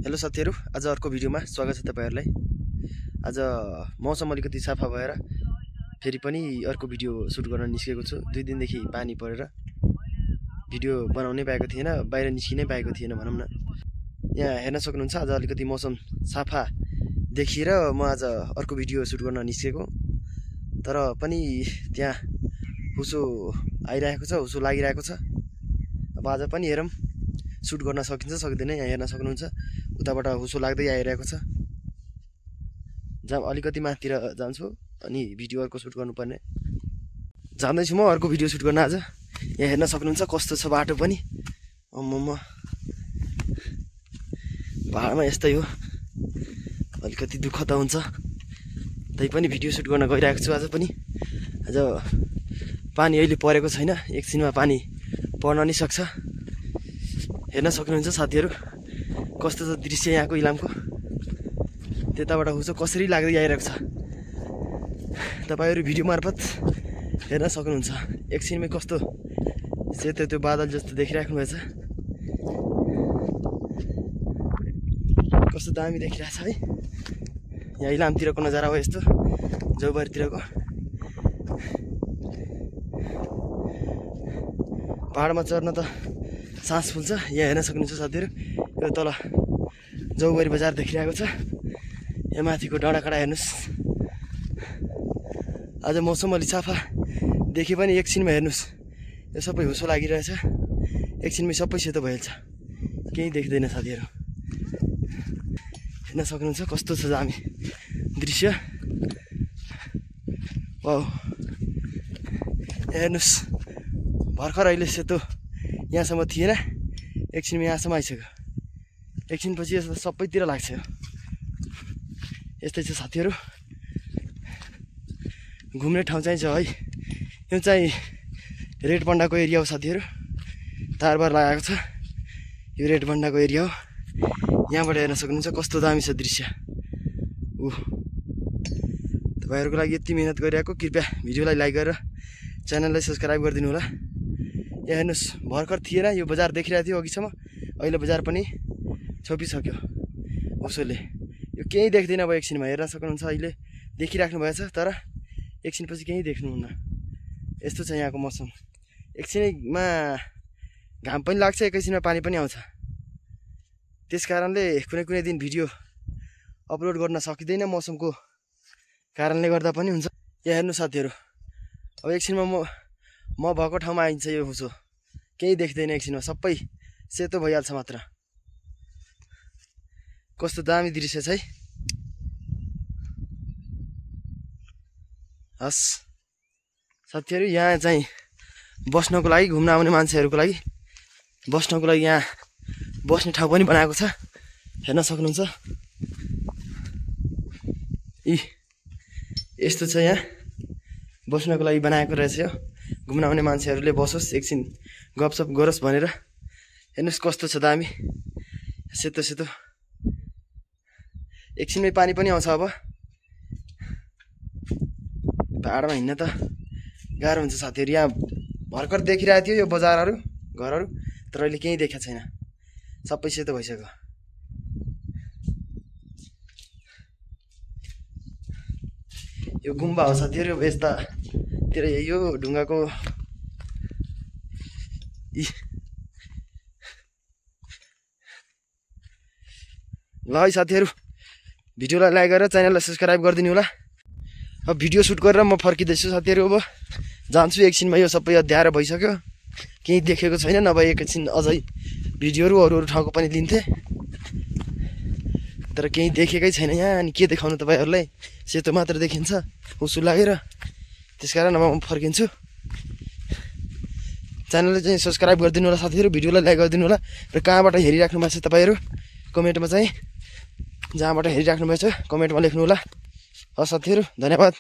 Hello साथीहरु, आज अर्को भिडियोमा स्वागत छ तपाईहरुलाई। आज मौसम अलिकति सफा भएर फेरि पनि अर्को भिडियो सुट गर्न निस्केको छु। 2 दिनदेखि पानी परेर भिडियो बनाउनै पाएको थिएन, बाहिर निस्किनै पाएको थिएन भनौं न। यहाँ हेर्न सक्नुहुन्छ, आज अलिकति मौसम सफा देखिएर म आज अर्को भिडियो सुट गर्न निस्केको। तर पनि त्यहाँ हुसो आइरहेको छ, हुसो लागिरहेको छ। अब आज पनि हेरौं सुट गर्न सकिन्छ सक्दैन। यहाँ हेर्न सक्नुहुन्छ, उताबाट हुसो लाग्दै आइरहेको छ। अलिकति माथितिर जान्छु अनि भिडियो अर्को सुट गर्नुपर्ने। जाँदैछु म अर्को भिडियो सुट गर्न आज। यहाँ हेर्न सक्नुहुन्छ कस्तो छ बाटो पनि। अम्मम्म, पहाडमा यस्तै हो, अलिकति दुःख त हुन्छ। तै पनि भिडियो सुट गर्न गइरहेको छु आज पनि। आज पानी अहिले परेको छैन, एकछिनमा पानी पर्न नि सक्छ। हेर्न सक्नुहुन्छ साथीहरु, कस्तो छ दृश्य यहाँको इलामको। त्यताबाट हुसो कसरी लाग्दै आइरहेको छ, तपाईहरु भिडियो मार्फत हेर्न सक्नुहुन्छ। एकछिनमै कस्तो सेतो त्यो बादल जस्तो देखिराख्नु भएछ, कस्तो दामी देखिरहेछ है। यहाँ इलामतिरको नजारा हो यस्तो, जौबारीतिरको। पहाडमा चढ्न त सास फुल्छ। यहाँ हेर्न सक्नुहुन्छ साथीहरु, यो तल जौबारी बजार देखिरहेको छ। यहाँ माथिको डाँडाकाँडा हेर्नुस्। आज मौसम अलि सफा देखे पनि एकछिनमा हेर्नुस्, यो सबै हुसो लागिरहेछ। एकछिनमै सबै सेतो भइहाल्छ, केही देख्दैन साथीहरु। हेर्न सक्नुहुन्छ कस्तो छ दामी दृश्य। वाउ, हेर्नुस्, भर्खर अहिले सेतो यहाँसम्म थिएन, एकछिनमा यहाँसम्म आइसक्यो। एकछिनपछि यस्तो सबैतिर लाग्छ। यस्तै छ साथीहरु, घुम्ने ठाउँ चाहिँ छ है। यो चाहिँ रेडबन्डाको एरिया हो साथीहरु, तारबार लगाएको छ। यो रेडबन्डाको एरिया हो। यहाँबाट हेर्न सक्नुहुन्छ कस्तो दामी छ दृश्य। तपाईहरुको लागि यति मेहनत गरिरहेको, कृपया भिडियोलाई लाइक गरेर च्यानललाई सब्स्क्राइब गरिदिनु होला। यहाँ हेर्नुस्, भर्खर थिएन यो बजार देखिरहेको थियो अघिसम्म, अहिले बजार पनि छोपिसक्यो उसोले। यो केही देख्दैन अब एकछिनमा। हेर्न सक्नुहुन्छ, अहिले देखिराख्नु भएछ, तर एकछिनपछि केही देख्नुहुन्न। यस्तो छ यहाँको मौसम। एकछिनमा घाम पनि लाग्छ, एकैछिनमा पानी पनि आउँछ। त्यस कारणले कुनै कुनै दिन भिडियो अपलोड गर्न सकिँदैन, मौसमको कारणले गर्दा पनि हुन्छ। यहाँ हेर्नु साथीहरु, अब एकछिनमा म भएको ठाउँमा आइन्छ यो हुसो, केही देख्दैन। एकछिनमा सबै सेतो भइहाल्छ मात्र। कस्तो दामी दृश्य छ है। हस् साथीहरु, यहाँ चाहिँ बस्नको लागि, घुम्न आउने मान्छेहरूको लागि बस्नको लागि यहाँ बस्ने ठाउँ पनि बनाएको छ। हेर्न सक्नुहुन्छ, यस्तो छ यहाँ बस्नको लागि बनाएको रहेछ। यो घुम्न आउने मान्छेहरूले बसोस्, एकछिन गफसफ गरोस् भनेर। हेर्नुस् कस्तो छ दामी, सेतो सेतो। एकछिनमै पानी पनि आउँछ। अब पहाडमा हिँड्न त गाह्रो हुन्छ साथीहरु। यहाँ भर्खर देखिरहेको थियो यो बजारहरू, घरहरू, तर अहिले केही देखेको छैन, सबै सेतो भइसक्यो। यो गुम्बा हो साथीहरु, यस्तातिर यो ढुङ्गाको ल है साथीहरु, भिडियोलाई लाइक गरेर च्यानललाई सब्स्क्राइब गरिदिनु होला। अब भिडियो सुट गरेर म फर्किँदैछु साथीहरु। अब जान्छु, एकछिनमा यो सबै अध्याएर भइसक्यो, केही देखेको छैन। नभए एकछिन अझै भिडियोहरू अरू ठाउँको पनि लिन्थे, तर केही देखेकै छैन यहाँ। अनि के देखाउनु तपाईहरुलाई, सेतो मात्र देखिन्छ हुसु लागेर। त्यसकारण अब म फर्किन्छु। च्यानललाई चाहिँ सब्स्क्राइब गरिदिनु होला साथीहरु, भिडियोलाई लाइक गरिदिनु होला। र कहाँबाट हेरिराख्नु भएको छ तपाईहरु, कमेन्टमा चाहिँ जहाँबाट हेरिराख्नु भएको छ कमेन्टमा लेख्नु होला। हस् साथीहरु, धन्यवाद।